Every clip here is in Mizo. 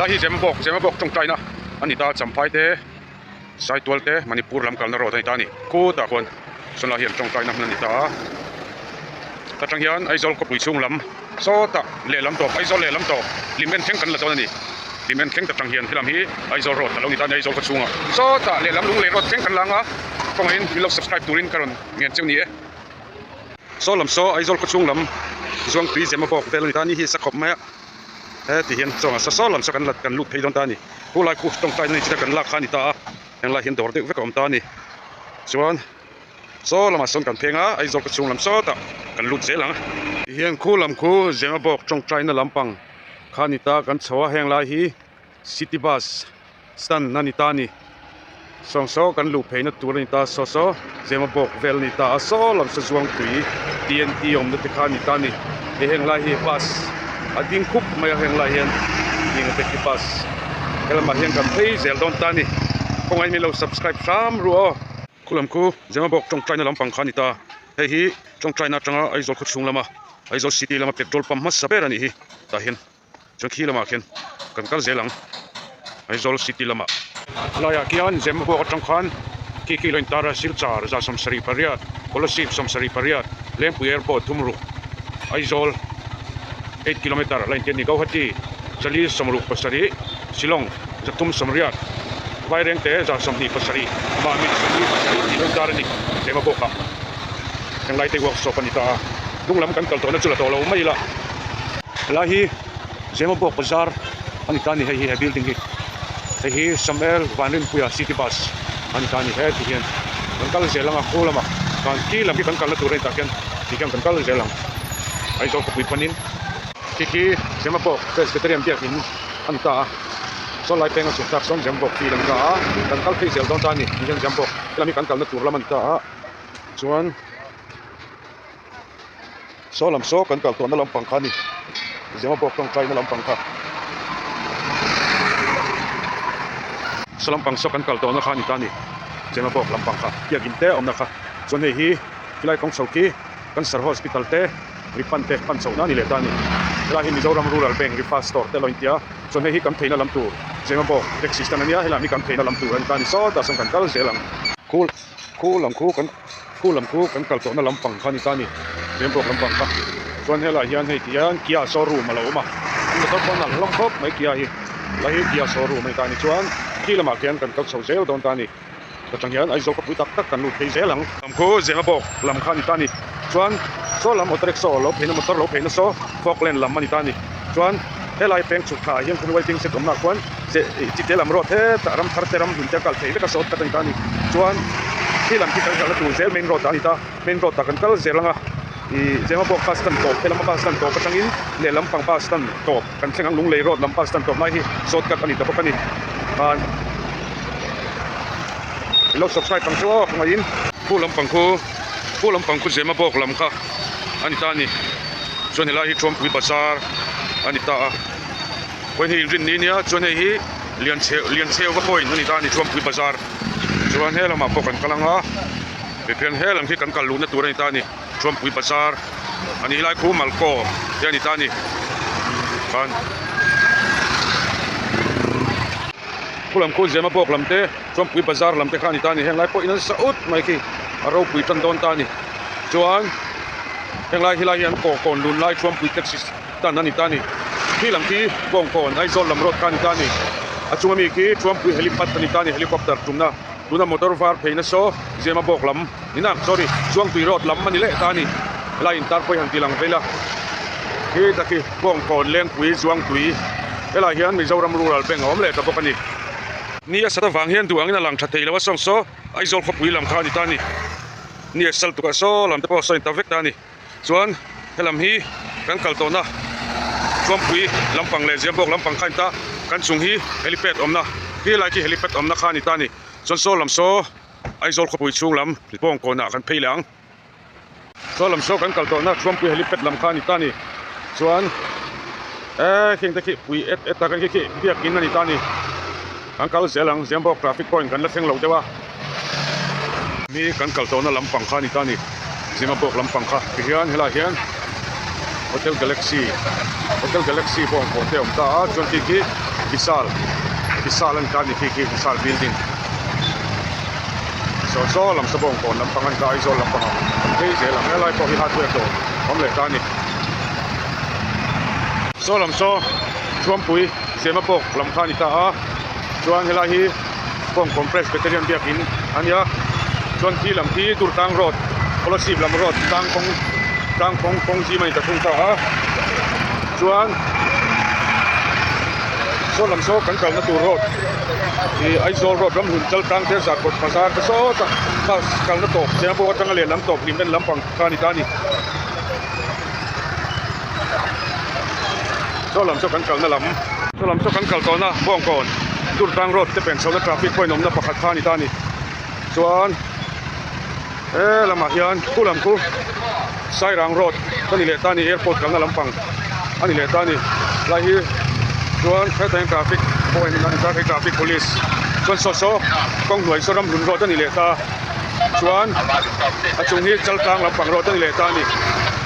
Helai hi Zemabawk Zemabawk tawngtaina a ni ta Champhai te Saitual te Manipur lam kalna road a ni ta a ni. Khutah khuan sawn lai hian tawngtaina hmun a ni ta a. Ta tang hian Aizawl khawpui chhung lam sawtah lehlam tawp Aizawl lehlam tawp hlim en thleng kan la dawn a ni. Hlim en thleng ta tang hian helam hi Aizawl road a lo ni ta a ni Aizawl khaw chhungah sawtah lehlam lunglei road thleng kan la ang a kawngaihin min lo subscribe turin ka rawn ngen cheu ni e. Saw lam saw Aizawl khaw chhung lam Zuangtui Zemabawk vel a ni ta a ni hi sa khawp mai a heti hian chuan saw saw lam saw kan la kan lut phei dawn ta a ni khulai khu tawngtai na ni chita kan lak kha a ni ta a henglai hian dawr deuh vek a awm ta a ni chuan saw lamah sawn kan pheng a Aizawl khaw chhung lam sawtah kan lut zel ang. Ti hian khu lam khu Zemabawk tawngtaina lampang kha a ni ta kan chho a henglai hi city bus stand a ni ta a ni sawng saw kan luh pheina tur a ni ta saw saw Zemabawk vel a ni ta a saw lam saw Zuangtui T N T awmna te kha a ni ta a ni hei heng lai hi bus a ding khup mai a heng lai hian heng te khi bus helamah hian kan phei zel dawn ta a ni kawngaiin min lo subscribe hram ru aw. Khu lam khu Zemabawk tawngtaina lampang kha a ni ta hei hi tawngtaina atanga Aizawl khaw chhung lama Aizawl city lama petrol pump hmasa ber a nih hi tah hian. Chuan khi lamah khian kan kal zel ang Aizawl city lamah. Helaiah khian Zemabawk atang khan khi khi lo intar a Silchar 78 Kolasib 78 Lengpui Airport thumruk Aizawl 8 kilometer la intian a ni Gauhati 467 Shillong 380 Vairengte 27 Mahmit 47 tih lo intar a ni Zemabawkah henglai te workshop a ni ta a hnung lam kan kal tawhna chu la tawh lo mai ila. Helai hi Zemabawk bazar a ni ta a ni hei hi he building hi hei hi Samuel Vanrinpuia city bus a ni ta a ni heti hian kan kal zel ang a khu lamah kan khi lam hi kan kalna tur a ni tah khian ti khian kan kal zel ang Aizawl khawpui panin khi khi Zemabawk Presbyterian biakin a ni ta a saw lai peng a chhuk thlak sawn Zemabawk field a ni ta a kan kal phei zel dawn ta a ni ti hian Zemabawk helam hi kan kalna tur lam a ni ta a chuan. Saw lam saw kan kal tawhna lampang kha a ni Zemabawk tawngtaina lampang kha saw lampang saw kan kal tawhna kha a ni ta a ni Zemabawk lampang kha biakin te a awmna kha chuan hei hi khilai kawng chho khi Cancer Hospital te Ripan te pan chhohna a ni leh ta a ni helai hi Mizoram Rural Bank Rifa Store te a lo intia chuan hei hi kan theihna lam tur Zemabawk taxi stand a nia helai hi kan theihna lam tur a ni ta a ni sawtah sawn kan kal zel ang khu khu lam khu kan. Khu lam khu kan kal tawhna lampang kha a ni ta a ni, Zemabawk lampang kha. Chuan helaiah hian hei ti hian Kia showroom a lo awm a, an motor pawh a nalh hlawm khawp mai Kia hi. Helai hi Kia showroom a ni ta a ni. Chuan khi lamah khian kan kal chho zel dawn ta a ni. Ta chang hian Aizawl khawpui tak tak kan lut phei zel ang. Lam khu Zemabawk lam kha a ni ta a ni. Chuan saw lam auto rickshaw lo pheina motor lo pheina saw Falkland lam a ni ta a ni. Chuan helai peng chhuk thlaah hian khawn waiting shed awmnaah khuan che ih chite lam road hetah ram thar te ram hlun te a kal theih vek a sawt tak a ni ta a ni. Chuan khi lam khi kan kalna tur zel main road ah a ni ta main road ah kan kal zel ang a ih Zemabawk bus stand tawp helam a bus stand tawp atangin lehlam pang bus stand tawp kan thleng ang Lunglei road lam bus stand tawp lai hi short cut a ni ta bawk a ni. Khan i lo subscribe ang chu aw khawngaihin. Khu lampang khu khu lampang khu Zemabawk lam kha a ni ta a ni. Chuan helai hi Thuampui bazar a ni ta a khawi hei inrin ni nia chuan hei hi Liancheu Liancheu va point a ni ta a ni Thuampui bazar chuan he lamah pawh kan kal ang a tihian he lam hi kan kal luhna tur a ni ta a ni Thuampui bazar a nih lai khu Malkaw te a ni ta a ni khan khu lam khu Zemabawk lam te Thuampui bazar lam te kha a ni ta a ni heng lai pawh in an sa ut mai khi a ropui tan dawn ta a ni chuan. Henglai helai hian Kawhkawn lun lai Thuampui taxi stand a ni ta a ni. Khi lam khi Bawngkawn Aizawl lam road kha a ni ta a ni. A chunga mi khi Thuampui helipad a ni ta a ni helicopter tumna tuna motor var pheina saw Zemabawk lam ni na sorry Zuangtui road lam a ni leh ta a ni. Helai in tar pawh hi han ti lang vel a. Khi ta khi Bawngkawn Lengpui Zuangtui helai hian Mizoram Rural Bank a awm leh ta bawk a ni. Ni a sat avang hian duh angin a lang tha thei lo a sawng saw Aizawl khawpui lam kha a ni ta a ni. Ni a sal tukah saw lam te pawh a sawi ta vek ta a ni. Chuan helam hi kan kal tawhna Thuampui lampang leh Ziambawk lampang kha a ni ta. Kan chung hi helipad awmna khi lai khi helipad awmna kha a ni ta a ni. Chuan saw lam saw Aizawl khawpui chhung lam Bawngkawnah kan phei leh ang. Saw lam saw kan kal tawhna Thuampui helipad lam kha a ni ta a ni. Chuan eh khing te khi pui et et a kan khi khi biakin a ni ta a ni. Kan kal zel ang Ziambawk traffic point kan la thleng lo deuh a. Mi kan kal tawhna lampang kha a ni ta a ni Zemabawk lampang kha tihian helaiah hian Hotel Galaxy Hotel Galaxy pawh ang kawh te a awm ta a chuan khi khi. Vishal Vishal a ni ta a ni khi khi Vishal building saw saw lam saw bawngkawn lampang a ni ta Aizawl lampang ah kan phei zel ang helai pawh hi hardware dawr a awm leh ta a ni. Saw lam saw Thuampui Zemabawk lam kha a ni ta a chuan helai hi Bawngkawn Presbyterian biakin a nia chuan khi lam khi Durtlang road Kolasib lam road tlang kawng tlang kawng kawng zim a ni ta thung ta a chuan saw lam saw kan kalna tur road ih Aizawl road ramhlun Chaltlang te Zarkawt bazar te sawtah bus kalna tawp Zemabawk atanga lehlam tawp hlim en lampang kha a ni ta a ni. Saw lam saw kan kalna lam saw lam saw kan kal tawhna Bawngkawn Durtlang road te pen chhohna traffic point awmna pakhat kha a ni ta a ni chuan he lamah hian khu lam khu Sairang road a ni leh ta a ni airport kalna lampang a ni leh ta a ni lai hi chuan hetah hian traffic point a ni ta hei traffic police chuan saw saw kawng hnuai saw Ramhlun road a ni leh ta. Chuan a chung hi Chaltlang lampang road a ni leh ta a ni.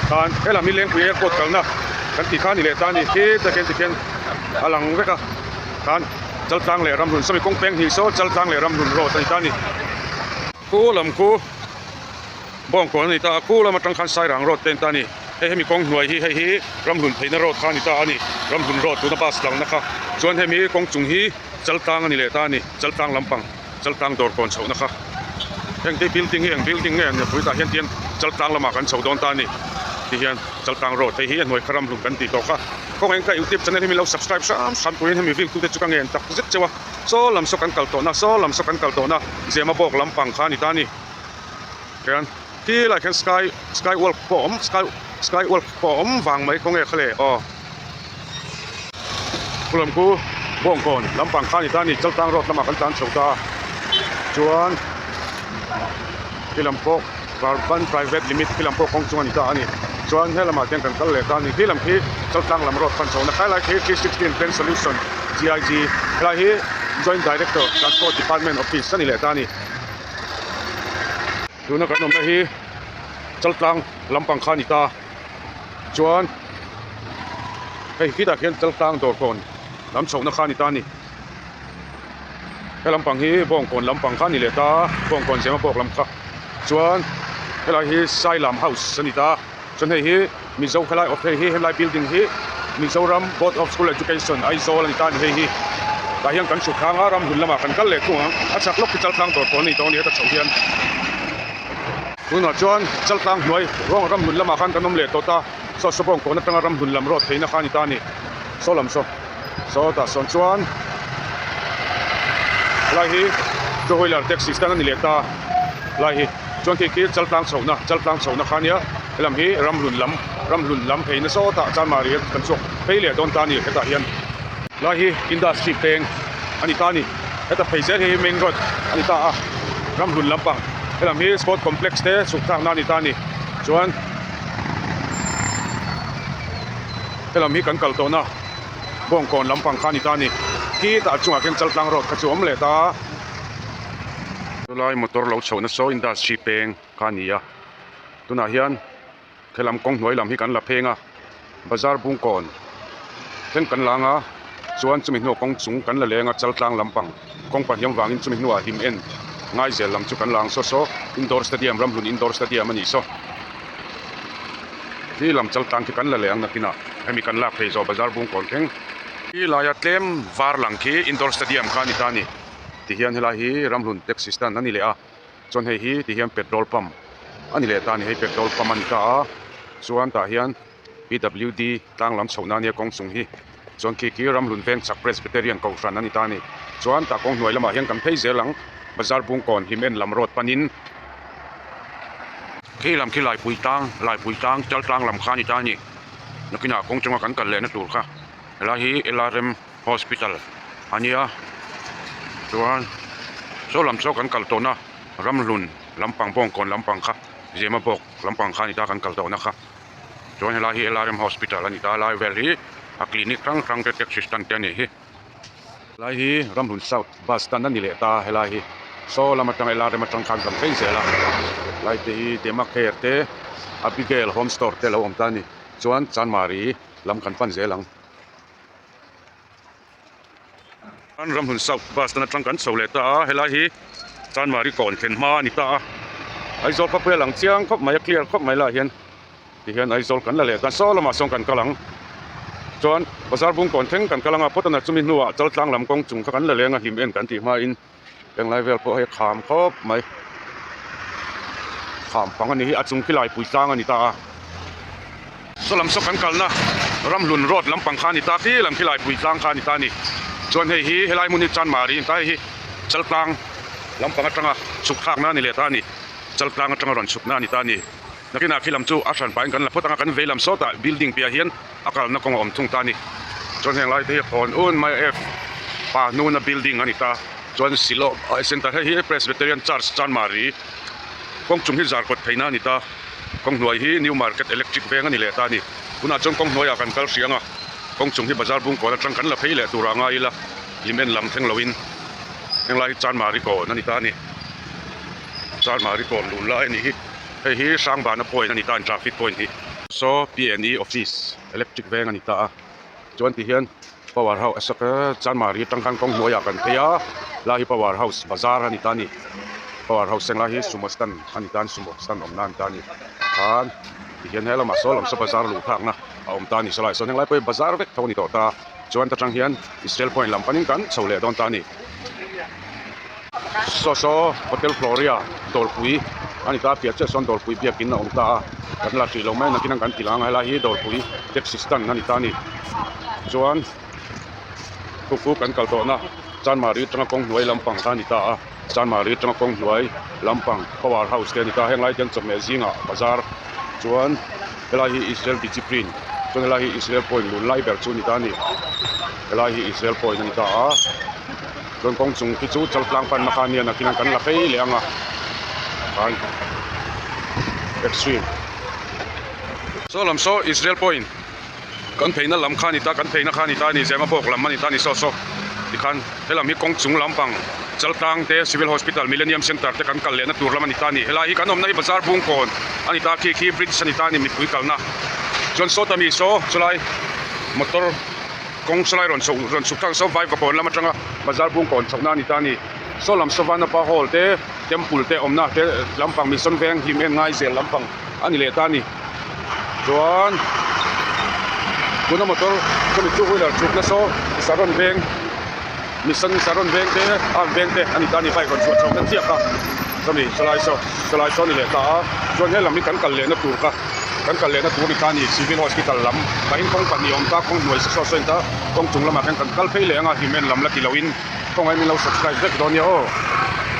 Tan helam hi Lengpui airport kalna kan tih kha a ni leh ta a ni. Khi takin tikhian a lang vek a. Tan Chaltlang leh Ramhlun sawmi kawng peng hnih saw Chaltlang leh Ramhlun road a ni ta a ni. Khu lam khu Bawngkawn a ni ta a, khu lam atang khan Sairang road te a ni ta a ni. Hei hemi kawng hnuai hi hei hi Ramhlun theihna road kha a ni ta a ni. Ramhlun road tuna bus langna kha. Chuan hemi kawng chung hi Chaltlang a ni leh ta a ni. Chaltlang lampang. Chaltlang dawr kawn chhohna kha heng te building hi eng building nge an ni pui tah hian tian Chaltlang lamah kan chho dawn ta a ni ti hian Chaltlang road hei hi a hnuai kha ram hlum kan tih tawh kha kawng eng ka youtube channel hi min lo subscribe hram hram turin hemi view tute chu ka ngen tak zet cheu a saw lam saw kan kal tawhna saw lam saw kan kal tawhna Zemabawk lampang kha a ni ta a ni hian khi lai khian sky sky walk pawh a awm sky sky walk pawh a awm vang mai khawnge kha le aw. Khulam khu Bawngkawn lampang kha a ni ta a ni Chaltlang road lamah kan tlan chho ta a chuan khi lam pawh Urban private limit khi lam pawh kawng chung a ni ta a ni chuan he lamah hian kan kal leh ta a ni khi lam khi Chaltlang lam road pan chhohna khailai khi 316 Plan Solution GIG helai hi Joint Director Transport Department office a ni leh ta a ni tuna kan awmna hi Chaltlang lampang kha a ni ta. Chuan hei khitah khian Chaltlang dawrkawn lam chhohna kha a ni ta a ni. He lampang hi Bawngkawn lampang kha a ni leh ta a, Bawngkawn Zemabawk lam kha. Chuan helai hi Sailam House a ni ta a, chuan hei hi Mizo helai of hei hi helai building hi Mizoram Board of School Education Aizawl a ni ta a ni hei hi. Tah hian kan chhuk thlang a, ramhlun lamah kan kal leh thung ang. A chak lawk hi Chaltlang dawrkawn a ni tawh a ni heta chhoh hian. Tunah chuan Chaltlang hnuai rawng ramhlun lamah khan kan awm leh tawh ta, saw saw bawngkawn atanga ramhlun lam rawt theihna kha a ni ta a ni. Saw lam saw saw tah sawn chuan helai hi two wheeler taxi stand a ni leh ta helai hi chuan khi khi Chaltlang chhohna Chaltlang chhohna kha a nia helam hi ramhlun lam ramhlun lam pheina sawtah Chanmari kan chhuak phei leh dawn ta a ni hetah hian helai hi industry peng a ni ta a ni. Heta phei zel hi main road a ni ta a, ramhlun lampang helam hi sport complex te chhuk thlakna a ni ta a ni. Chuan helam hi kan kal tawhna Bawngkawn lampang kha a ni ta a ni. Khitah chungah khian Chaltlang road kha chu a awm leh ta a. Chulai motor lo chhohna saw industry peng kha a ni a, tunah hian Helam kawng hnuai lam hi kan la pheng a, bazar bungkawn thleng kan lang a, chuan chumi hnuah kawng chung kan la leng a, Chaltlang lampang kawng pahniam vangin chumi hnuah hlim en Ngaizel lam chu kan lang saw saw, Indoor Stadium Ramhlun Indoor Stadium a nih saw. Khi lam Chaltlang khi kan la leh ang nakinah hemi kan lak thei zawh bazar bungkawn thleng. Khi laia tlem var lang khi Indoor Stadium kha a ni ta a ni. Tihian helai hi Ramhlun Taxi Stand a ni leh a. Chuan hei hi ti hian petrol pump a ni leh ta a ni hei petrol pump a ni ta a chuan tah hian P W D tlang lam chhohna ania kawng chung hi chuan khi khi Ramhlun veng chhak Presbyterian kohhran a ni ta a ni chuan tah kawng hnuai lamah hian kan phei zel ang bazar bungkawn hlim en lam road panin khi lam khi Laipui tlang Laipui tlang Chaltlang lam kha a ni ta a ni nakinah kawng chunga kan kal lehna tur kha helai hi L R M Hospital a nia chuan saw lam saw kan kal tawhna ramhlun lampang bawngkawn lampang kha Zemabawk lampang kha a ni ta kan kal tawhna kha chuan helai hi L R M Hospital a ni ta lai vel hi a clinic hrang hrang te taxi stand te a nih hi helai hi Ramhlun South bus stand a ni leh ta helai hi saw lam atang L R M atang khan kan phei zel a helai te hi Demacare te Abigail home store te a lo awm ta a ni chuan Chanmari lam kan pan zel ang. An Ramhlun South bus stand atang kan chho leh ta a, helai hi Chanmari kawn thlen hma a ni ta a, Aizawl khawpui a lang chiang khawp mai a, clear khawp mai lah hian tihian Aizawl kan la leh ta, saw lamah sawn kan kal ang. Chuan bazar bung kawn thleng kan kal ang a, phawt a chumi hnuah Chaltlang lam kawng chung kha kan la leng a, hlim en kan tih hmain Englai vel pawh hei a kham khawp mai kham pang a ni hi a chung khi laipui tlang a ni ta a saw lam saw kan kalna ramhlun road lampang kha a ni ta khi lam khi laipui tlang kha a ni ta a ni chuan hei hi helai hmun hi chanmari a ni ta hei hi chaltlang lampang atanga chhuk thlakna a ni leh ta a ni chaltlang atanga rawn chhukna a ni ta a ni nakinah khi lam chu a hran pahin kan la phawt ang a kan vei lam sawtah building piah hian a kalna kawng a awm thung ta a ni chuan heng lai te hi a khawn un mai a F pa hnuna building a ni ta chuan Silo center hei hi Presbyterian Church Chanmari kawng chung hi zar kawt theihna a ni ta kawng hnuai hi New Market Electric veng a ni leh ta a ni tunah chuan kawng hnuaiah kan kal hriang a kawng chung hi bazar bung kawn atang kan la phei leh tur a ngai ila lim en lam thleng loin heng lai hi Chanmari kawn a ni ta a ni Chanmari kawn lun lai a nih hi. Hei hi Hrangbana point a ni ta a ni traffic point hi. Saw PNE office electric veng a ni ta a chuan ti hian power house Chanmari atang khan kawng hnuaiah kan phei a lai hi power house bazar a ni ta a ni power house heng lai hi sumo stand a ni ta a sumo stand awmna a ni ta a ni khan ti hian he lamah saw lam saw bazar luh thlakna a awm ta a ni sawlai sawn heng lai pawh hi bazar vek tho a ni tawh ta chuan ta tang hian Israel point lam panin kan chho leh dawn ta a ni. Saw saw hotel Floria dawrpui a ni ta a piah chiah sawn dawrpui biakin a awm ta a kan la hrih lo mai nakin ang kan ti lang a helai hi dawrpui taxi stand a ni ta a ni chuan khu kan kal tawhna Chanmari atanga kawng hnuai lampang kha a ni ta a Chanmari atanga kawng hnuai lampang power house te a ni ta a heng lai te hian chawhmeh zingah bazar chuan helai hi Israel Digiprint chuan helai hi Israel point lun lai ber chu a ni ta a ni helai hi Israel point a ni ta a. Chuan kawng chung khi chu chaltlang panna kha ania nakin an kan la phei leh ang a khan extreme saw lam saw Israel pawhin kan pheina lam kha a ni ta kan pheina kha a ni ta a ni zema bawk lam a ni ta a ni saw saw tikhan helam hi kawng chung lampang chaltlang te civil hospital millennium center te kan kal lehna tur lam a ni ta a ni helai hi kan awmna hi bazar bungkawn a ni ta khi khi bridge a ni ta a ni mipui kalna chuan sawta mi saw chulai motor. Kawng salai rawn chhoh rawn chhuk thlak saw vai vakawn lam atanga bazar bung kawn chhohna a ni ta a ni. Saw lam Savanapa hall te temple te awmna te lampang mission veng hlim en ngai zel lampang a ni leh ta a ni. Chuan tuna motor chumi two wheeler chhukna saw Saron veng mission Saron veng te arm veng te a ni ta a ni bike rawn chhuah chhohna chiah kha chumi sawlai saw sawlai saw a ni leh ta a. Chuan helam hi kan kal lehna tur kha. Kan kal lehna tur a ni ta a ni, Civil Hospital lam pahin kawng pahnih a awm ta, kawng hnuai saw saw a ni ta, kawng chung lamah khan kan kal phei leh ang a, hlimen lam la ti loin kawngah min lo subscribe vek dawn nia aw.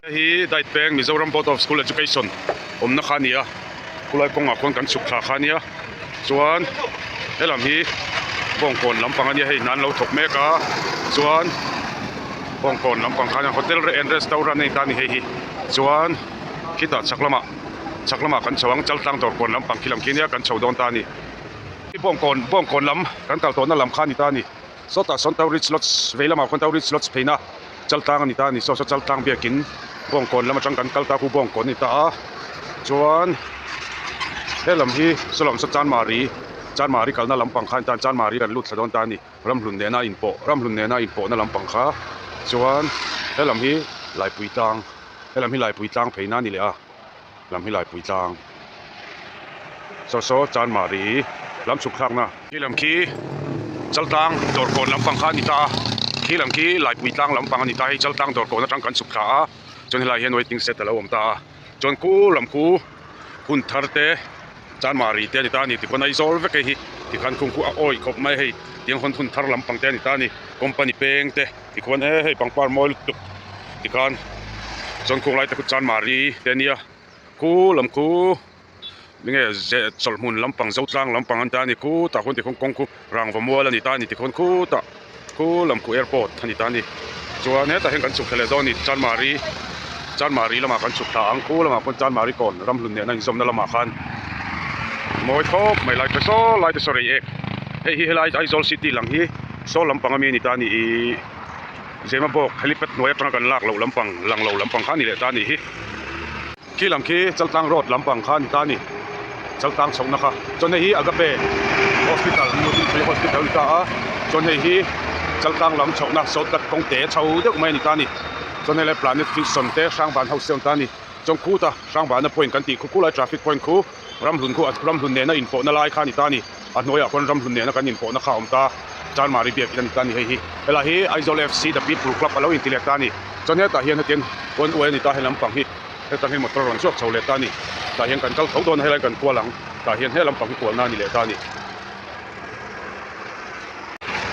Hei hi Diet Peng Mizoram Board of School Education awmna kha a ni a, khulai kawngah khuan kan chhuk thla kha a nia, chuan helam hi Bawngkawn lampang a nia, hei hna an lo thawk mek a, chuan Bawngkawn lampang khan Hotel and Restaurant a ni ta a ni hei hi, chuan khitah chhak lamah. Chhak lamah kan chho ang, Chaltlang dawr kawn lampang khi lam khi nia kan chho dawn ta a ni. Bawngkawn Bawngkawn lam kan kal tawhna lam kha a ni ta a ni. Sawtah sawn Tau Ridge Lodge vei lamah khawn Tau Ridge Lodge pheina Chaltlang a ni ta a ni. Saw saw Chaltlang biakin Bawngkawn lam atang kan kal ta khu Bawngkawn a ni ta a. Chuan helam hi sawlam saw Chanmari Chanmari kalna lampang kha a ni ta a ni. Chanmari kan lut thla dawn ta a ni. Ramhlun nena inpawh Ramhlun nena inpawhna lampang kha chuan helam hi Laipui tlang helam hi Laipui tlang pheina a ni leh a. Lam hi laipui tlang saw saw chanmari lam chhuk thlakna. Khi lam khi chaltlang dawrkawn lampang kha a ni ta a, khi lam khi laipui tlang lampang a ni ta a, hei chaltlang dawrkawn atang kan chhuk thla a, chuan helai hian waiting shed a lo awm ta a, chuan khu lam khu hun thar te chanmari te a ni ta a ni tikhawn Aizawl vek hei hi tikhan khung khu a awih khawp mai hei tiang hawn hun thar lampang te a ni ta a ni company peng te. Tikhuan he hei pangpar mawi lutuk tikhan chuan khung lai te khu chanmari te ania khu lam khu enge ze chawlh hmun lampang zotlang lampang an ta a ni khutah khuan tikhuan kawng khu rangva mual a ni ta a ni tikhuan khutah khu lam khu airport a ni ta a ni chuan hetah hian kan chhuk thla leh dawn a ni chanmari chanmari lamah kan chhuk thla ang khu lamah khuan chanmari kawn ramhlun nena inzawmna lamah khan mawi khawp mai lai te saw lai te saw rei ek hei hi helai Aizawl city lang hi. Saw lampang ami a ni ta a ni ih Zema bawk helipad hnuai atanga kan lak loh lampang lang lo lampang kha a ni leh ta a nih hi. Khi lam khi Chaltlang road lampang kha a ni ta a ni Chaltlang chhohna kha chuan hei hi Agape hospital Nutri hospital a ni ta a chuan hei hi. Chaltlang lam chhohna shortcut kawng te chho deuh mai a ni ta a ni. Chuan helai Planet Fiction te Hrangban House te a awm ta a ni. Chuan khuta Hrangbana point kan tih khu khulai traffic point khu Ramhlun khu Ramhlun nena inpawhna lai kha a ni ta a ni. A hnuaiah khuan Ramhlun nena kan inpawhna kha a awm ta. Chanmari biakin a ni ta a ni hei hi. Helai hi Aizawl FC The People Club a lo inti leh ta a ni. Chuan hetah hian hetiang one way a ni ta he lampang hi. Hetah hian motor a rawn chhuak chho leh ta a ni. Tah hian kan kal tho dawn a helai kan kual ang. Tah hian he lampang hi kualna a ni leh ta a ni.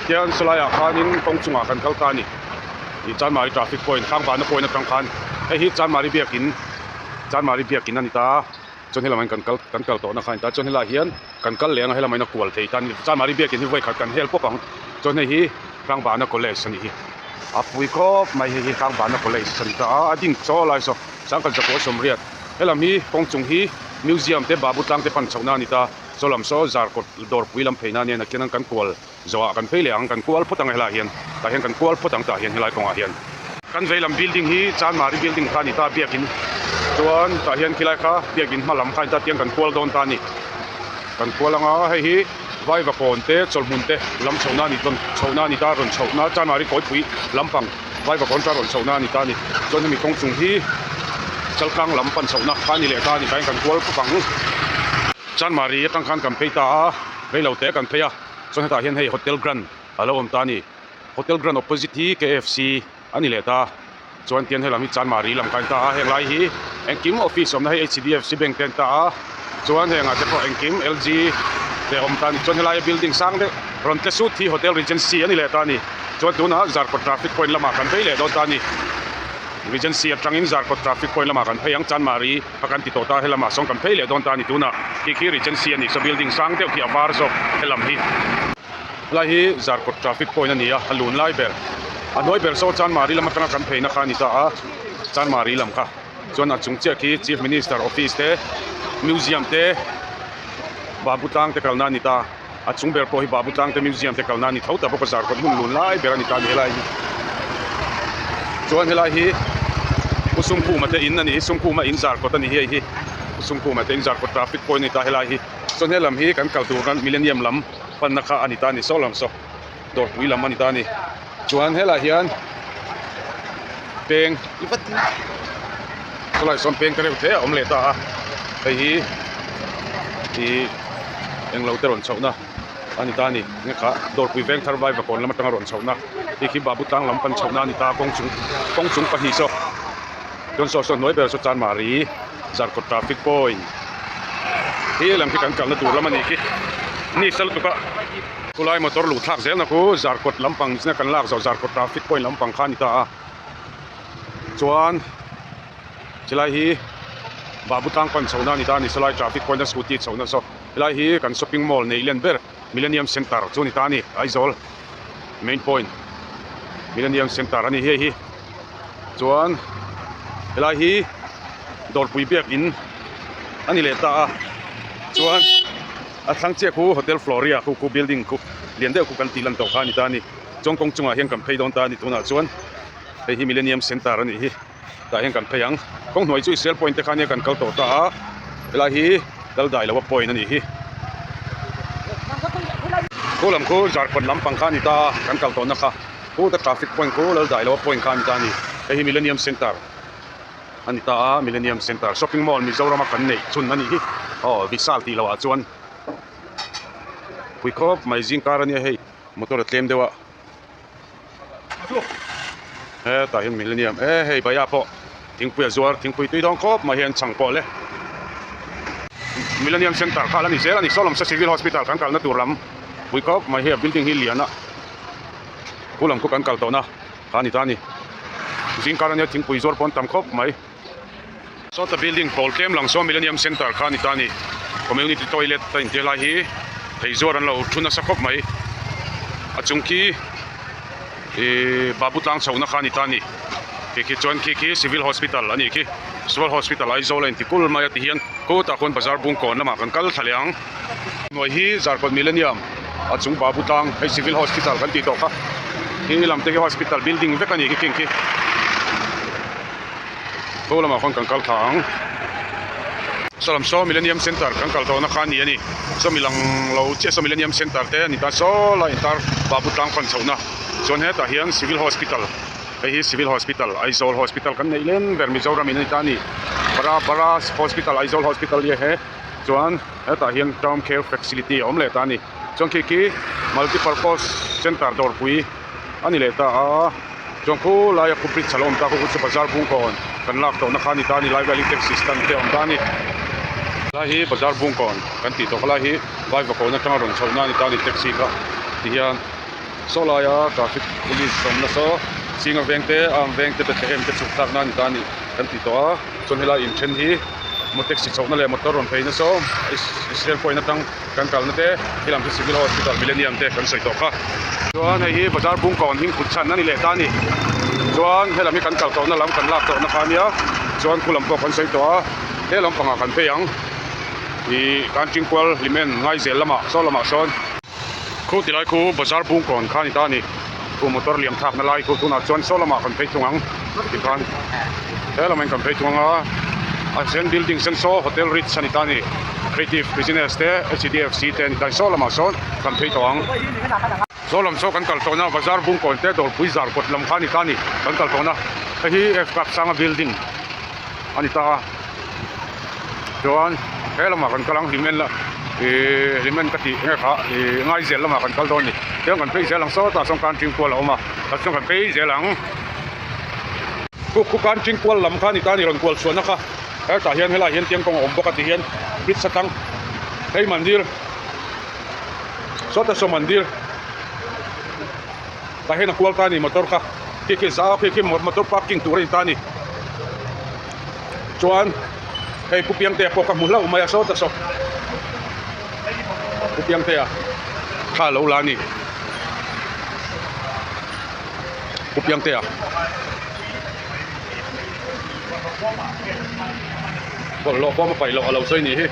Tian sawlaiah khanin kawng chungah kan kal ta a ni. Ih Chanmari traffic point Hrangvana point atang khan hei hi Chanmari biakin Chanmari biakin a ni ta a chuan helamah hian kan kal kan kal tawhna kha a ni ta chuan helaiah hian kan kal leh ang a helamah hian a kual thei ta a ni Chanmari biakin hi vawi khat kan hel pawp ang chuan hei hi Hrangvana college a nih hi a pui khawp mai hei hi Hrangvana college a ni ta a a ding chaw lai saw Sangkhat zakua sawmriat helam hi kawng chung hi museum te Babu tlang te pan chhohna a ni ta. Saw lam saw Zarkawt dawrpui lam phei na nen a kian kan kual zawhah kan phei leh ang, kan kual phawt ang helaiah hian, tah hian kan kual phawt ang tah hian helai kawngah hian. Kan vei lam building hi Chanmari building kha a ni ta biakin chuan tah hian khilai kha biakin hma lam kha a ni ta tiang kan kual dawn ta a ni. Kan kual ang a, hei hi Vaivakawn te chawlhmun te lam chhohna a ni rawn chhohna a ni ta rawn chhohna Chanmari kawipui lampang Vaivakawn ta rawn chhohna a ni ta a ni. Chuan hemi kawng chung hi Chaltlang lam pan chhohna kha a ni leh ta a ni tah hian kan kual phawt ang. Chanmari atang khan kan phei ta a, reilo te kan phei a, chuan hetah hian hei Hotel Grand a lo awm ta a ni. Hotel Grand opposite hi KFC a ni leh ta, chuan tian helam hi Chanmari lam kha a ni ta a, heng lai hi engkim office awmna hei HDFC bank te a ni ta a, chuan hengah te pawh engkim LG te a awm ta a ni. Chuan helaia building sang deuh rawn tle sut hi Hotel Regency a ni leh ta a ni. Chuan tunah Zarkawt traffic point lamah kan phei leh dawn ta a ni. Regency atangin Zarkawt traffic point lamah kan phei ang, Chanmari a kan ti tawh ta, helamah sawn kan phei leh dawn ta a ni tunah khi khi Regency a nih saw building sang deuh khi a var zawk helam hi. Helai hi Zarkawt traffic point a ni a, a lun lai ber a hnuai ber saw Chanmari lam atanga kan pheina kha a ni ta a, Chanmari lam kha chuan a chung chiah khi Chief Minister office te museum te Babu tlang te kalna a ni ta. A chung ber pawh hi Babu Tlangte Museum te kalna a ni tho ta bawk a, Zarkawt hmun lun lai ber a ni ta a ni helai hi. Chuan helai hi Pu Sumkhuma te in a ni hi, Sumkhuma in Zarkawt a ni hi hei hi Pu Sumkhuma te in Zarkawt traffic point a ni ta helai hi. Chuan helam hi kan kal tur khan Millennium lam panna kha a ni ta a ni saw lam saw Dawrpui lam a ni ta a ni. Chuan helaiah hian peng khawlaiah sawn peng te reuh te a awm leh ta a hei hi ih englo te rawn chhohna a ni ta a ni enge kha dawrpui veng thar vai vakawn lam atanga rawn chhohna hei khi babu tlang lam pan chhohna a ni ta a kawng chung kawng chung pahnih saw chuan saw saw hnuai ber saw chanmari zarkawt traffic point hi lam khi kan kalna tur lam a nih khi ni sal lutuk a. Khulai motor luh thlak zelna khu Zarkawt lampang zina kan lak zawh Zarkawt traffic point lampang kha a ni ta a chuan chilai hi Babu tlang pan chhohna a ni ta a ni sawlai traffic point a scooty chhohna saw helai hi kan shopping mall neih len ber Millennium Centre chu a ni ta a ni Aizawl main point Millennium Centre a ni hei hi chuan helai hi Dawrpui biakin a ni leh ta a chuan. A thlang chiah khu Hotel Floria khu khu building khu lian deuh khu kan tih lan tawh kha a ni ta a ni. Chuan kawng chungah hian kan phei dawn ta a ni tunah chuan hei hi Millennium Centre a nih hi tah hian kan phei ang. Kawng hnuai chu Israel point te kha nia kan kal tawh ta a helai hi Laldai loa point a nih hi. Khu lam khu Zarkawt lampang kha a ni ta a kan kal tawhna kha khu ta traffic point khu Laldai loa point kha a ni ta a ni. Hei hi Millennium Centre. A ni ta a, Millennium Centre Shopping Mall Mizorama kan neih chhun a nih hi aw Vishal tih loh ah chuan pui khawp mai zing kar a nia hei motor a tlem deuh a hetah hian Millennium e hei Bhaiya pawh thingpui a zuar thingpui tui dawn khawp mai hian chhang pawh le Millennium Centre kha a la ni zel a ni Sawlawmsa Civil Hospital kan kalna tur lam pui khawp mai hei a building hi lian a khu lam khu kan kal tawhna. Kha a ni ta a ni. Zingkar ania thingpui zuar pawn tam khawp mai. Sawta building pawl tlem lang saw Millennium Centre kha a ni ta a ni. Community toilet a intir lai hi thei zuar an lo thu nasa khawp mai. A chung khi ihh Babu tlang chhohna kha a ni ta a ni. Khi khi chuan khi khi Civil Hospital a nih khi. Civil Hospital Aizawl a inti kul mai a ti hian khutah khuan bazar bungkawn lamah kan kal thla leh ang. Hnuai hi Zarkawt Millennium a chung Babu tlang hei Civil Hospital kan tih tawh kha khi lam te hi hospital building vek a ni khi khing khi khaw lamah khawn kan kal thla ang saw lam saw Millennium Centre kan kal tawhna kha a ni a ni saw mi lang lo chiah saw Millennium Centre te a ni ta saw lai intar Babu tlang fan chhohna. Chuan hetah hian Civil Hospital hei hi Civil Hospital Aizawl Hospital kan neih lem ber Mizoram in a ni ta a ni. Bara Bara Hospital Aizawl Hospital hi he chuan hetah hian Term Care Facility a awm leh ta a ni. Chuan khi khi Multi Purpose Centre dawrpui a ni leh ta a chuan khu laia khu bridge a lo awm ta khu chu bazar bungkawn kan lak tawhna kha a ni ta a ni lai vela taxi stand te a awm ta a ni. Helai hi bazar bungkawn kan tih tawh kha lai hi Vaivakawn atanga rawn chhohna a ni ta a ni taxi kha ti hian saw laia traffic police awmna saw Chinga veng te Arm veng te Bethlehem te chhuk thlakna a ni ta a ni kan tih tawh a chuan helai inthen hi maw taxi chhohna leh motor rawn pheina saw Israel point atang kan kalna te he lam hi Civil Hospital Millennium te kan sawi tawh kha. Chuan hei hi bazar bungkawn hming kut chhan a ni leh ta a ni. Chuan he lam hi kan kal tawhna lam kan lak tawhna kha a nia. Chuan khu lam pawh kan sawi tawh a, he lam pangah kan phei ang. Ih kan tingkual hlimen Ngaizel lamah saw lamah sawn. Khu tilai khu bazar bungkawn kha a ni ta a ni. Khu motor liam thlakna lai khu tunah chuan saw lamah kan phei thung ang tikhan he lamah in kan phei thung ang a a then building sen saw hotel rich a ni ta a ni creative business te H_D_F_C te a ni ta saw lamah sawn kan phei tawh ang saw lam saw kan kal tawhna bazar bungkawn te dawrpui zar kawt lam kha a ni ta a ni kan kal tawhna hei hi F Kapsanga building a ni ta a. Chuan he lamah kan kal ang hlimen la ihh hlimen ka tih nge kha ihh ngaizel lamah kan kal dawn a ni tiang kan phei zel ang sawtah sawn kan tingkual a awm a tah chuan kan phei zel ang khu khu kan tingkual lam kha a ni ta a ni rawn kual chhuahna kha hetah hian helaiah hian tiang kawng a awm bawk a ti hian bridge atang hei mandir sawtah saw mandir tah hian a kual ta a ni motor kha khi khi zau khi khi motor parking tur a ni ta a ni. Chuan hei Pu Piangtea pawh ka hmu hlauh mai a sawta saw Pu Piangtea thla a lo la a ni Pu Piangtea bawlhhlawh bawm a paih loh a lo sawi ni hi.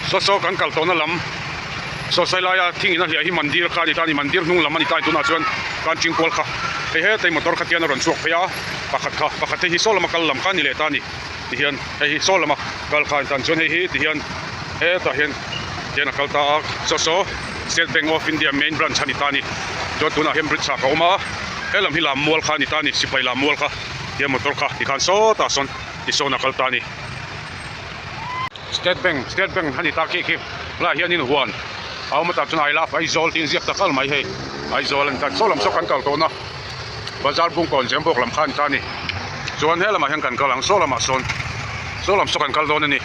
Saw saw kan kal tawhna lam saw sai laia thing in a hliah hi mandir kha a ni ta a ni mandir hnung lam a ni ta a ni tunah chuan kan tingkual kha hei hetlai motor kha tian a rawn chhuak phei a pakhat kha pakhat hei hi saw lama kal lam kha a ni leh ta a ni tihian hei hi saw lama kal kha a ni ta a ni chuan hei hi tihian hetah hian tian a kal ta a saw saw State Bank of India main branch a ni ta a ni chuan tunah hian bridge ah ka awm a helam hi lammual kha a ni ta a ni sipai lammual kha tian motor kha tikhan sawtah sawn tisawn a kal ta a ni. State Bank State Bank a ni ta khi khi helaiah hianin huan a awm a tah chuan I love Aizawl tih inziak tak al mai hei Aizawl a ni ta saw lam saw kan kal tawhna bazar bungkawn Zembawk lam kha a ni ta a ni chuan he lamah hian kan kal ang saw lamah sawn saw lam saw kan kal dawn a ni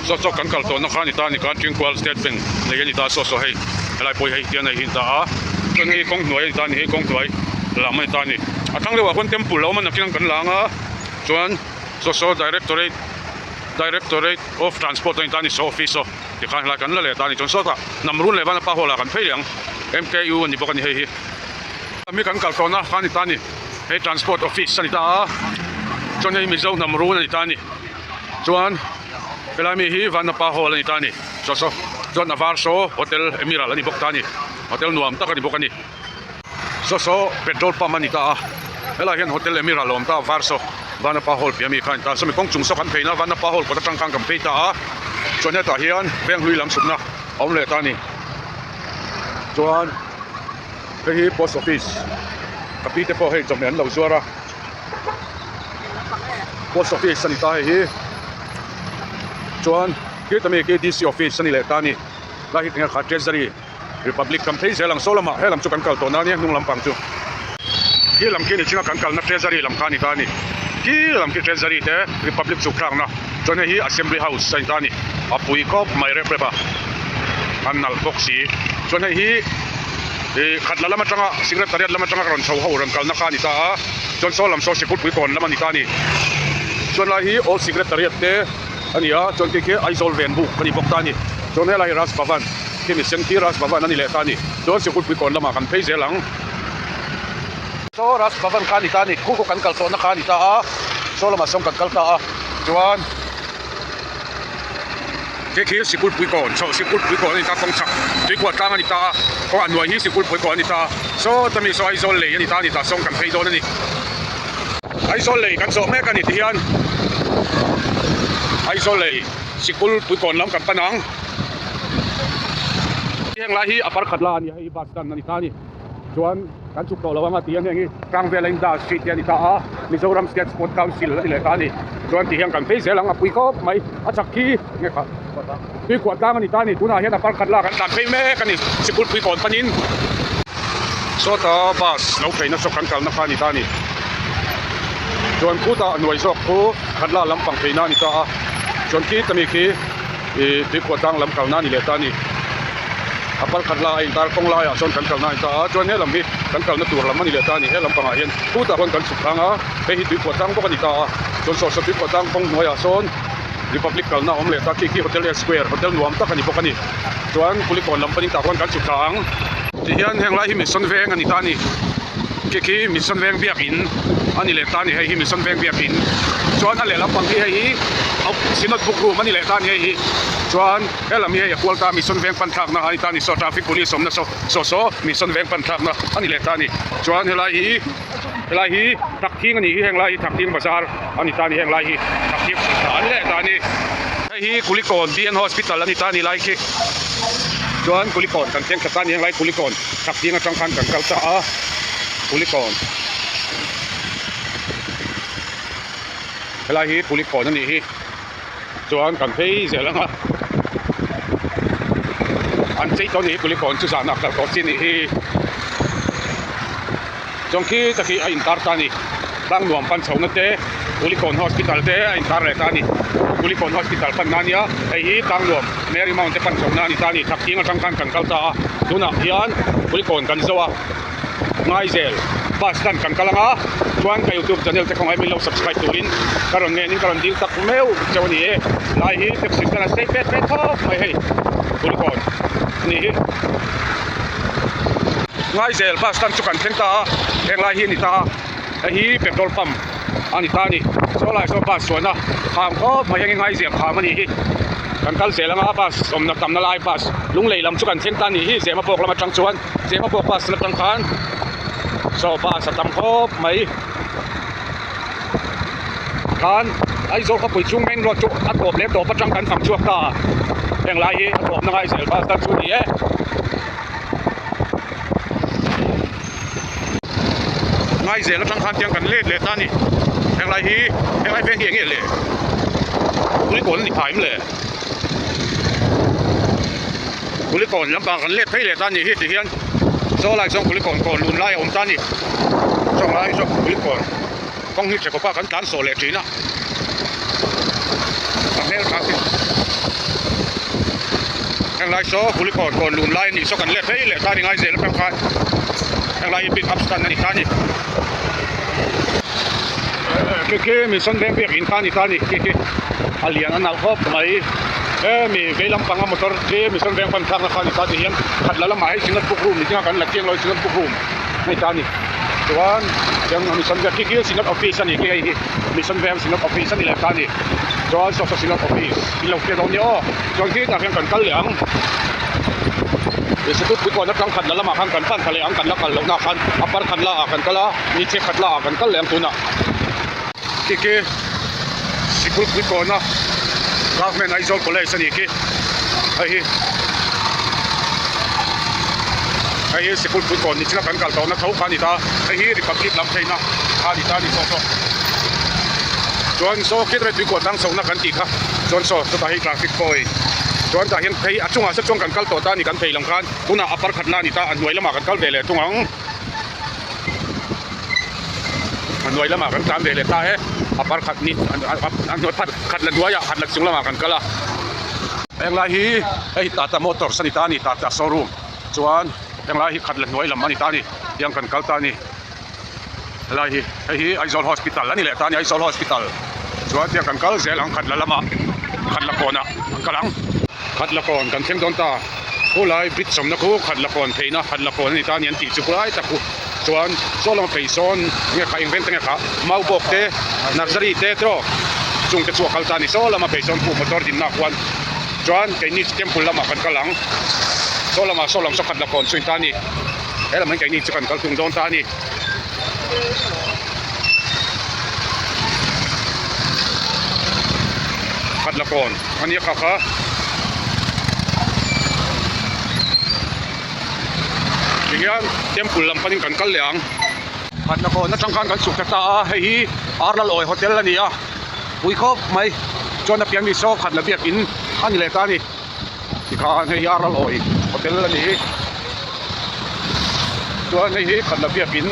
saw saw kan kal tawhna kha a ni ta a ni khan Tingkual State Bank lei a ni ta saw saw hei helai pawh hi hei tian a hin ta a chuan hei kawng hnuai a ni ta a ni hei kawng hnuai lam a ni ta a ni a thlang deuhah khuan temple a awm a nakin ang kan lang a chuan. Saw saw Directorate Directorate of Transport a ni ta a ni saw office saw tikhan helai kan la leh ta a ni chuan sawtah hnam run leh vanapa hall ah kan phei leh ang M_K_U a ni bawk a ni hei hi mi kan kal tawhna kha a ni ta a ni hei transport office a ni ta a chuan hei Mizo hnam run a ni ta a ni chuan helai mi hi vanapa hall a ni ta a ni saw saw chuan a var saw hotel Emerald a ni bawk ta a ni hotel nuam tak a ni bawk a ni. Saw saw petrol pump a ni ta a helaiah hian hotel Emira a awm ta a var saw Vanapa hall piah ami kha a ni ta a sawmi kawng chung saw kan phei na Vanapa hall kawt atang khan kan phei ta a chuan hetah hian veng hlui lam chhukna a awm leh ta a ni chuan hei hi post office ka pi te pawh hei chawhmeh an lo zuar a post office a ni ta hei hi chuan khita mi khi D_C office a ni leh ta a ni lai hi tinge kha treasury. Republic kan phei zel ang saw lamah helam chu kan kal tawh na ania hnung lampang chu khi lam khi ni chinga kan kalna treasury lam kha a ni ta a ni khi lam khi treasury te republic chhuk thlakna chuan hei hi assembly house a ni ta a ni a pui khawp mai rep rep a a nalh bawk si chuan hei hi ih khat la lam atanga secretariat lam atanga rawn chho ho rawn kalna kha a ni ta a chuan saw lam saw sikul pui kawn lam a ni ta a ni chuan lai hi old secretariat te a ni a chuan khi khi Aizawl ven buk a ni bawk ta a ni chuan helai hi Raj Bhavan. Khi mi sen khi Raj Bhavan a ni leh ta a ni. Chuan Sikul kawn lamah kan phei zel ang. Saw Raj Bhavan kha a ni ta a ni. Khu khu kan kal tawhna kha a ni ta a. Saw lamah sawn kan kal ta a. Chuan khi khi Sikul kawn chhoh Sikul kawn a ni ta kawng chhak tuikuah tlang a ni ta a. Kawng a hnuai hi Sikul kawn a ni ta a. Saw ta mi saw Aizawl lei a ni ta a ni tah sawn kan phei dawn a ni. Aizawl lei kan zawh mek a ni tihian Aizawl lei Sikul kawn lam kan pan ang. Heng lai hi a par khat la a ni a, hei hi bus stand a ni ta a ni. Chuan kan chhuk tawh lo ang a ti hian heng hi Tlangvel Industry te a ni ta a, Mizoram State Sport Council a ni leh ta a ni. Chuan ti hian kan phei zel ang a pui khawp mai a chak khi nge kha tuikhuah tlang a ni ta a ni. Tunah hian a parkhat lak an tlan phei mek a ni sikul pui kawn panin. Sawta bus lo pheina saw kan kalna kha a ni ta a ni. Chuan khutah hnuai zawk khu Khatla lampang pheina a ni ta a, chuan khi tami khi ih tuikhuah tlang lam kalna a ni leh ta a ni. A pal khat la a intar kawng laiah sawn kan kalna a ni ta a, chuan he lam hi kan kalna tur lam a ni leh ta a ni. He lam pangah hian khutah khuan kan chhuk thlang a, hei hi tuikhuah tlang bawk a ni ta a, chuan saw saw tuikhuah tlang kawng hnuaiah sawn Republic kalna a awm leh ta, khi khi Hotel A Square hotel nuam tak a ni bawk a ni. Chuan Kulikawn lam panin tah khuan kan chhuk thla ang. Tihian heng lai hi Mission Veng a ni ta a ni. Khi khi Mission Veng biakin a ni leh ta a ni, hei hi Mission Veng biakin. Chuan a lehlam pang hi hei hi Synod Book Room a ni leh ta a ni hei hi. Chuan he lam hi hei a kual ta Mission Veng pan thlakna a ni ta a ni, saw traffic police awmna saw saw saw Mission Veng pan thlakna a ni leh ta a ni. Chuan helai hi helai hi Thakthing a nih hi, heng lai hi Thakthing bazar a ni ta a ni, heng lai hi Thakthing sulhna a ni leh ta a ni. Hei hi Kulikawn BN Hospital a ni ta a ni lai khi. Chuan Kulikawn kan thleng thla ta a ni, heng lai Kulikawn Thakthing atang khan kan kal ta a, Kulikawn helai hi Kulikawn a nih hi. Chuan kan phei zel ang a, an chei tawh a nih hi Kulikawn chu zanah kal tawh chi a nih hi. Chuan khi tak hi a intar ta a ni. Tlangnuam pan chhohna te, Kulikawn Hospital te a intar leh ta a ni. Kulikawn Hospital panna a nia, hei hi Tlangnuam Mary Mount te pan chhohna a ni ta a ni. Thakthing atang khan kan kal ta a, tunah hian Kulikawn kan zo a, Ngaizel bus stand kan kal ang a, chuan ka youtube channel te khawngaih min lo subscribe turin ka rawn ngenin ka rawn dil tak meuh cheu a ni e. Lai hi taxi stand a sei pet pet khawp mai hei Kulikawn a nih hi. Ngaizel bus stand chu kan thleng ta a, heng lai hi a ni ta a, hei hi petrol pump a ni ta a ni, saw lai saw bus chuan a kham khawp mai heng hi Ngaizel kham a nih hi, kan kal zel anga bus awmna tamna lai bus lunglei lam chu kan thleng ta a nih hi Zemabawk lam atang chuan Zemabawk bus atang khan saw bus a tam khawp mai khan Aizawl khawpui chhung main road chu a tawp leh tawp atang kan fang chhuak ta a, heng lai hi a tawpna Ngaizel bus stand chu a ni e. Ngaizel atang khan tiang kan let leh ta a ni. Henglai hi henglai veng hi eng nge le? Kulikawn a ni phai em le? Kulikawn lampang kan let phei leh ta a nih hi ti hian saw lai chuan kulikawn kawn lun lai a awm ta a ni. Chawng lai chu kulikawn kawng hi tha khawpa kan tlan sawh leh thin a. A hmel tha si. Henglai saw Kulikawn kawn lun lai a nih saw kan let phei leh ta a ni Ngaizel atang khan henglai hi pick up stand a ni ta a ni. Khi khi Mission Veng biakin kha a ni ta a ni khi khi a lian a nalh khawp mai hemi vei lampanga motor khi Mission Veng pan thlakna kha a ni ta ti hian khat la lamah hei Synod book room ni tinga kan la chiang lo Synod book room a ni ta a ni chuan tiang Mission Veng khi khi Synod office a ni khi hei hi Mission Veng Synod office a ni leh ta a ni chuan saw saw Synod office in lo hriat dawn nia aw. Chuan khitah hian kan kal leh ang. Institute puikawn atang khat la lamah khan kan pan thla leh ang, kan la kal lohna khan a par khat la ah kan kal a, ni chhe khat la ah kan kal leh ang tunah. Khi khi sikul puikawna Government Aizawl College a nih khi hei hi hei hi sikul puikawn ni china kan kal tawhna tho kha a ni ta, hei hi Republic lam pheina kha a ni ta a ni saw saw. Chuan saw khit tuikawn tlang chhohna kan tih kha. Chuan saw chutah hi traffic point chuan tah hian phei a chungah saw chuan kan kal tawh ta a ni kan phei lam khan tunah a par khat la a ni ta a hnuai lamah kan kal ve leh thung ang a hnuai lamah kan tlan ve leh ta e a par khat ni a hnuai phat khat la hnuaiah khat la chung lamah kan kal a henglai hi hei tata motors a ni ta a ni tata showroom chuan henglai hi khat la hnuai lam a ni ta a ni tiang kan kal ta a ni. Helai hi hei hi Aizawl hospital a ni leh ta a ni Aizawl hospital chuan tiang kan kal zel ang khatla lamah khatla kawnah an kal ang. Khatla kawn kan thleng dawn ta khulai bridge awmna khu khatla kawn pheina khatla kawn a ni ta a ni an tih chu khulai tak khu chuan saw lama phei sawn nge kha eng veng te nge kha Maubawk te Nursery te tiraw chung te chu a kal ta a ni saw lama phei sawn khu motor dinna ah khuan chuan keini temple lamah kan kal ang saw lamah saw lam saw khatla kawn chu a ni ta a ni. He lam hi keini chu kan kal tung dawn ta a ni. Khat la kawn a nia kha kha. Tihian temple lam panin kan kal leh ang. Khatna kawn atang khan kan chhuk ta ta a, hei hi Arlalawi hotel a ni a, pui khawp mai. Chuan a pian mi saw khatna biakin a ni leh ta a ni. Tikhan hei hi Arlalawi hotel a ni. Chuan hei hi khatna biakin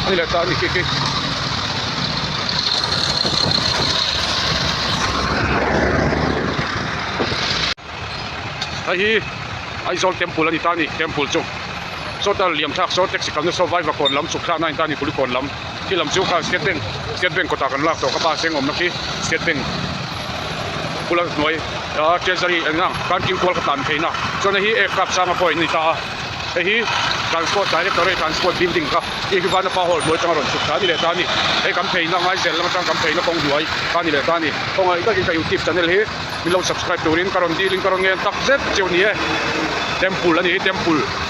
a ni leh ta a ni khi khi. Hei hi Aizawl temple a ni ta a ni temple chu sawta liam thlak saw taxi kalna saw Vaivakawn lam chhuk thlakna a ni ta a ni Kulikawn lam khi lam chu kha state bank state bank kawtah kan lak tawh kha bus eng awmna khi state bank bula hnuai ah treasury eng ang kan kil kual ka tlan theihna chuan hei hi aircraft sanga pawh in a ni ta a hei hi transport directorate transport building kha hei hi Vanapa hall hnuai atanga rawn chhuk thla a ni leh ta a ni hei kan pheina Ngaizel lam atang kan pheina kawng hnuai kha a ni leh ta a ni khawngaih takin ka youtube channel hi. Min lo subscribe turin ka rawn dil in ka rawn ngen tak zet cheu ni e. Temple a ni hi temple.